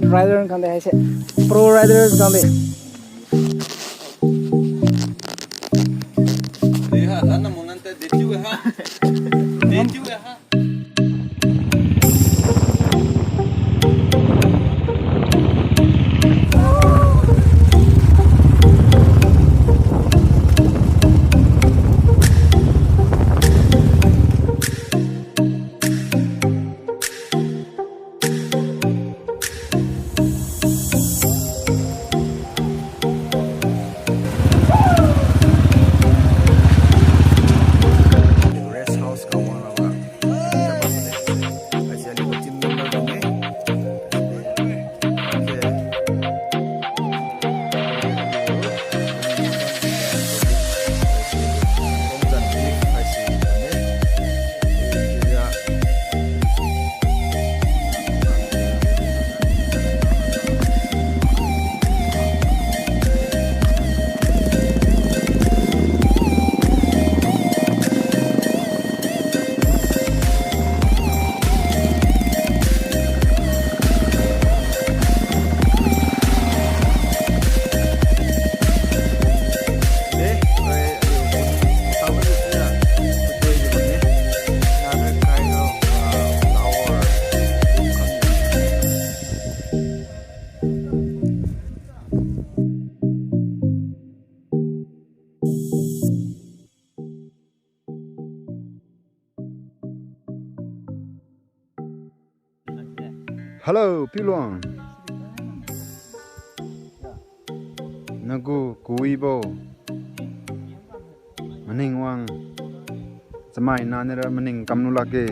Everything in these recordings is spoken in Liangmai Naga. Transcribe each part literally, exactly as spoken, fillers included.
Rider khang de haise. Pro rider khang de. Rest house ga wang rabo. Haise aliu team member bamne. Hello, Piluang. Nagu kawibo maning wang chamai nani ra maning kamlu lakge.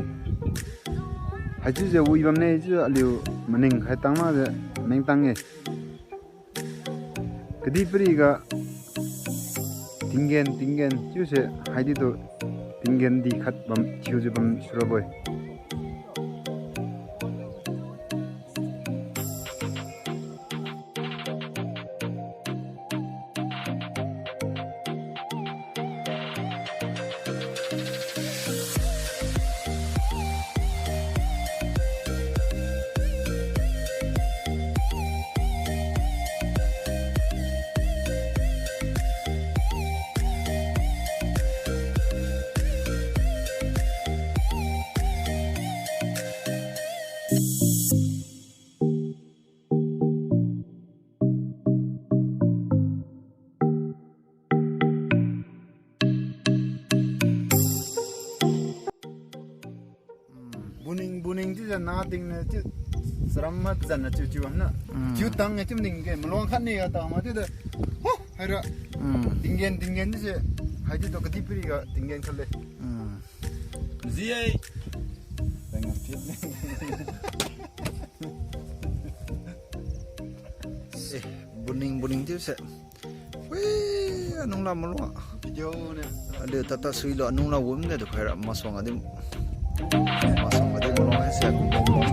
Haichiujiu wi bamne chiujiu aliu maning khai tang makjiu mengtang-e. Kadihpiriga tinggen, tinggen chiuse haidi tu tinggen di khat bam thiujiu bam surabo-e. Buning, buning chiujiu na tingniu chiu charam ma zan na chiu chiu hana. Chiu tang-e chiu maning ge maluang khatni ga tang ma chiude. Ho, haira. Tinggen, tinggen chiuse. Haidi tu kadihpiriga tinggen khatle. Ji-e. Buning, buning chiuse. Wi, anung la maluang. Video ne. Aliu tata suilo anung la wumne tu khaira masuang adi. Masuang adi maluang haise kum bom bom.